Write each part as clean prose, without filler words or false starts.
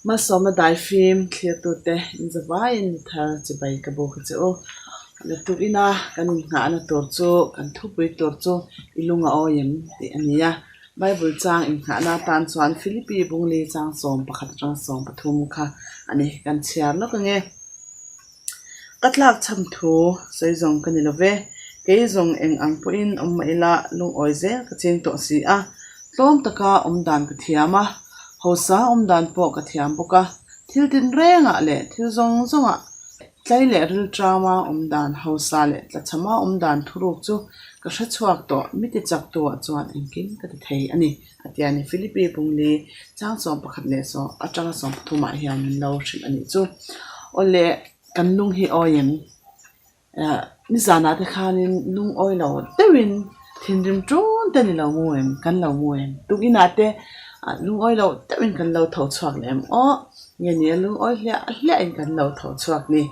Malsawmna daifim thlirtute inzavaiin ni thar chibai ka buk a che u. Lutuk ina kan innghahna tur chu kan thupui tur chu i lung a awi em tih a ni a. Bible chang innghahna atan chuan Philippi Bungli chang 11 atanga 13 kha a ni. Kan chhiar lawk ange. Ka tlak chham thu sawi zawng ka ni lo ve. Kei zawng eng ang pawhin awm mah ila lungawi zel ka ching tawh si a. Tlawm taka awm dan ka thiam a, hausa awm dan pawh ka thiam bawk a. Thil tinrengah leh thil zawng zawngah tlai leh rilṭama awm dan, hausa leh tlachhama awm dan thuruk chu ka hre chhuak tawh. Mi tichaktuah chuan engkim ka ti thei a ni. A ti a ni. Philippi Pungli chang 11 leh saw atanga 13 ah hian min lo hrilh a nih chu. Awle kan lung hi awi em? Eh nizanah te khanin lung awi lo deuhin thinrim ṭun te ni lo mu em? Kan lo mu em? Tukinah te lung awi lo deuhin kan lo tho chhuak leh em? Aw nge ni a lung awi hliah hliahin kan lo tho chhuak ni.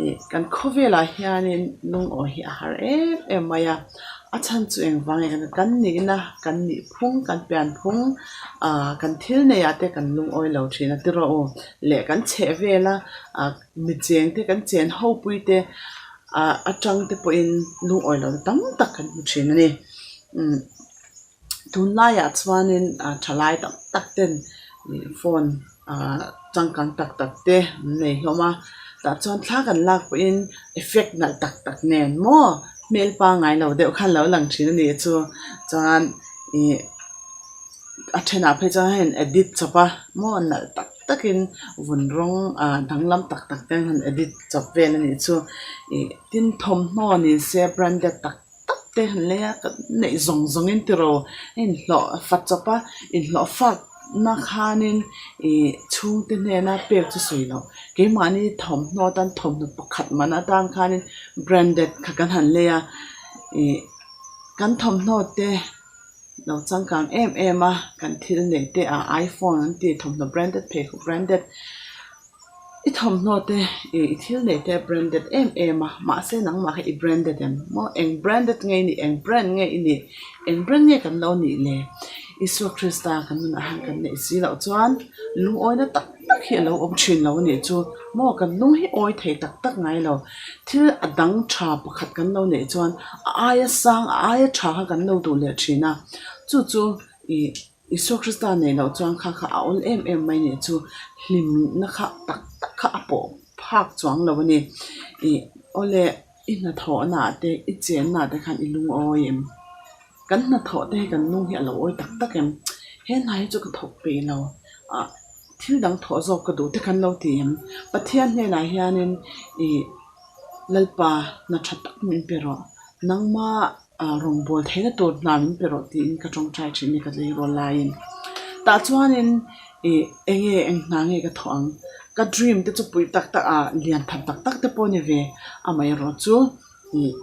Ih kan khawvelah hianin lungawi hi a har em em mai a, a chhan chu engvang nge kan kan nihna kan nih phung kan pian phung ah kan thil nei ah te kan lungawi lo thin a tiraw u leh kan chheh vel a ah mi cheng te kan chen ho pui te ah atang te pawhin lungawi lo tam tak kan hmu thin a ni umm tunlaiah chuanin ah thalai tam tak ten ih phone ah changkang tak tak te an nei hlawm a tah chuan thla kan lak pawhin effect nalh tak tak nen maw hmel pangngai lo deuh khan lo lang thin a nih chu chuan ih a thenah phei chuan hei an edit chawp a maw nalh tak takin vun rawng ah danglam tak tak te an han edit chawp vel a nih chu ih tin thawmhnaw ni se branded tak tak te han lei a ka neih zawng zawng in tiraw a inhlawh fa chawp a inhlawh fak na khanin ih chhungte hnena pek chu sawi loh keimahni thawmhnaw atan thawmhnaw pakhat man atan khanin branded kha kan han lei a ih kan thawmhnaw te lo changkang em em a kan thil neih te ah iphone an tih thawmhnaw branded pheikhawk branded. I thawmhnaw te ih i thil neih te a branded em em a mahse nangmah kha i branded em maw eng branded nge i nih eng brand nge i nih eng brand nge kan lo nih le Isua Krista kan nunah hian kan neih si loh chuan lungawina tak tak hi a lo awm thin lo a nih chu maw kan lung hi awi thei tak tak ngai lo thil a dang tha pakhat kan lo neih chuan a aia sang a aia tha kha kan lo duh leh thin a chu chu ih. Isua Krista nei loh chuan kha kha a awl em em mai nih chu hlimna kha tak tak kha a pawh phak chuang lo a ni. Ih awle i hnathawhna ah te i chenna ah te khan i lungawi em? Kan hnathawh te hi kan lung hi a lo awi tak tak em? He hna hi chu ka thawk peih lo ah thil dang thawh zawk ka duh te kan lo ti em? Pathian hnenah hianin ih Lalpa hna tha tak min pe rawh nangma Ah rawngbâwl theihna tûr hna min pe rawh tiin ka ṭawngṭai ṭhin a ni ka tleirawl laiin. Tah chuanin ih eng nge eng hna nge ka thawh ang? Ka dream te chu pui tak tak ah lian tham tak tak te pawh a ni ve. Amaherawh chu ih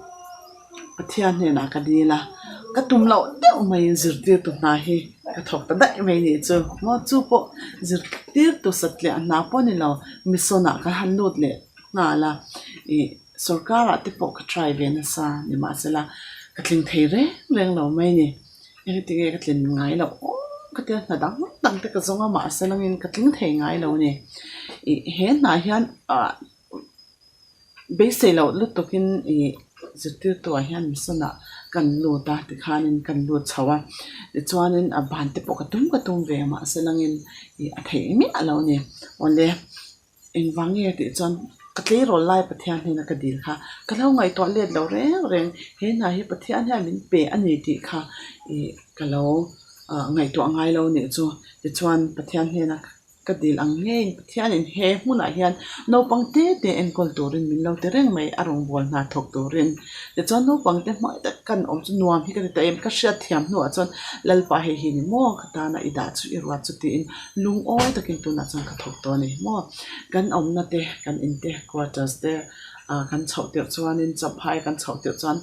Pathian hnenah ka dil a, ka tum loh deuh maiin zirtirtu hna hi ka thawk ta daih mai nih chu. Maw chu pawh zirtirtu satliah hna pawh a ni lo, mission ah ka han lut leh nghal a ih. Sorkarah te pawh ka try ve nasa nimahsela ka tling thei reng reng lo mai ni. Engti nge ka tlin ngai loh aw ka tia hna dang dang te ka zawng a mahse langin ka tling thei ngai lo a ni. Ih he hnah hian ah beisei loh lutukin ih zirtirtuah hian mission ah kan lut a tikhanin kan lut chho a tichuanin a ban te pawh ka tum ka tum ve mahse langin ih a theih miah lo a ni. Awle. Engvang nge tih chuan ka tleirawl lai Pathian hnena ka dil kha ka lo ngaihtuah let lo reng reng he hna hi Pathian hian min pe a ni tih kha ih ka lo ah ngaihtuah ngai lo nih chu tichuan Pathian hnena ka dil ang ngeiin Pathianin he hmunah hian naupang te te enkawl turin min lo ti reng mai a rawngbâwl hna thawk turin tichuan naupang te hmai tak kan awm chu nuam hi ka ti ta em ka hriat thiam hnuah chuan Lalpa hei hi ni maw ka tana i dah chu i ruat chu tiin Lungawi takin tunah chuan ka thawk tawh a ni maw? Kan awmna te, kan in te, quarters te ah kan chhoh tirh chuanin champhai kan chhoh tirh chuan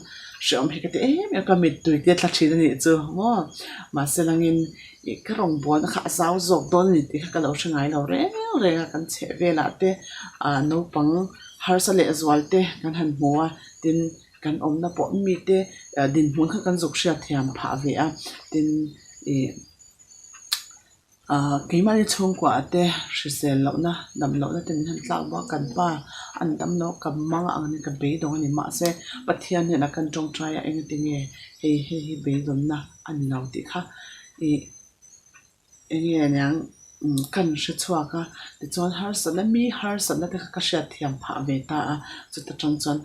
hreawm hi ka ti em em ka mittui te tla thin a nih chu maw? Mahse langin ih ka rawngbawlna kha a zau zawk dawn a ni tih kha ka lo hre ngai lo reng reng a, kan chheh velah te ah naupang harsa leh zual te kan han hmu a, tin kan awmna pawh mite dinhmun kha kan zuk hriat thiam phah ve a, tin ih. Ahh keimahni chhungkua ah te hrisel lohna dam lohna te min han tlak bawk a kan pa an dam lo ka mang ang ni ka beidawng a ni mahse Pathian hian a kan tawngtai a engati nge hei hei hi beidawnna a ni lo tih kha ih eng nge niang kan hre chhuak a tichuan harsatna mi harsatna te kha ka hriat thiam phah ve ta a chuta tang chuan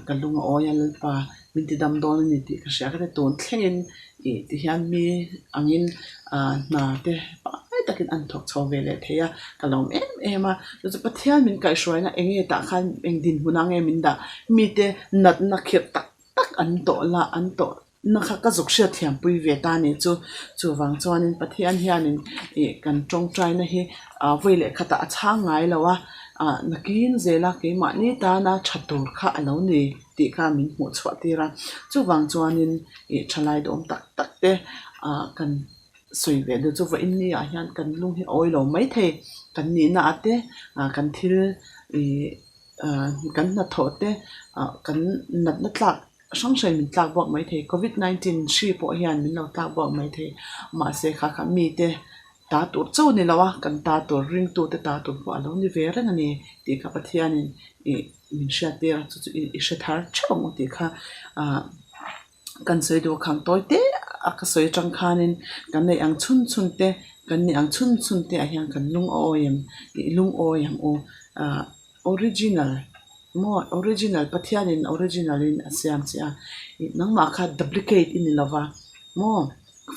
ka lung a awi a Lalpa min ti dam dawn a ni tih ka hria ka ti tun thlengin ih ti hian mi angin ah hna te pangngai takin an thawk chho ve leh thei a ka lawm em em a chu chu Pathian min kaihhruaina eng nge tah khan eng dinhmun ang nge min dah mite natna khirh tak tak an tawh la an tawh na kha ka zuk hriat thiam pui ve ta ni chu chuvang chuanin Pathian hianin ih kan tawngtaina hi ah vawi leh khatah a chhang ngai lo a ah nakin zela keimahni tana tha tur kha a lo ni. tih kha min hmuh chhuah tir a chuvang chuanin ih thalai duhawm tak tak te ah kan sawi ve duh chu vawiin ni ah hian kan lung hi a awi lo maithei kan nihna ah te ah kan thil ih ah kan hnathawh te ah kan natna tlak hrang hrang in min tlak buak maithei covid 19 hri pawh hian min lo tlak buak maithei mahse kha kha mite ta tur chauh a ni lo a kan ta tur ringtute ta tur pawh a lo ni ve reng a ni tih kha Pathianin ih. Min hriat tir a chu chu i hre thar theuh ang u tih kha ah kan sawi duh khang tawi te a ka sawi atang khanin kan neih ang chhun chhun te kan nih ang chhun chhun te ah hian kan lungawi em ih lungawi ang u ah original maw original Pathianin original in a siam che a ih nangmah kha duplicate i ni lova maw.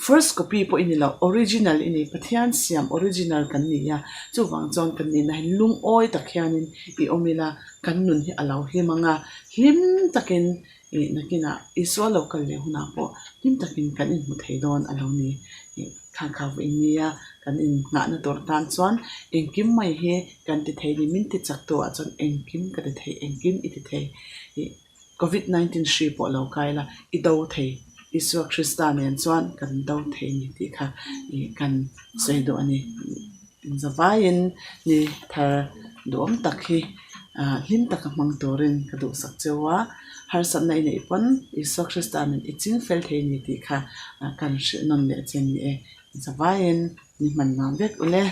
First copy pawh i ni lo, original i ni, Pathian siam original kan ni a, chuvang chuan kan nihna hi lungawi tak hianin i awm ila, kan nun hi a lo hlim ang a, hlim takin ih nakinah Isua lo kal leh hunah pawh hlim takin kan inhmu thei dawn a lo ni. Ih kha kha vawiin nia kan innghahna tur tan chuan engkim mai hi kan ti thei ni, min ti chak tu ah chuan engkim ka ti thei, engkim i ti thei. Ih. Covid 19 hri pawh lo kai la, i do thei, Isua Krista nen chuan kan do thei ni tih kha ih kan sawi duh a ni. Inzavaiin ni thar duhawm tak hi ah hlim taka hmang turin ka duhsak cheu a, harsatna i neih pawn Isua Krista nen i ching fel thei ni tih kha kan hrilh nawn leh che ni e. Inzavaiin ni hman nuam vek ule.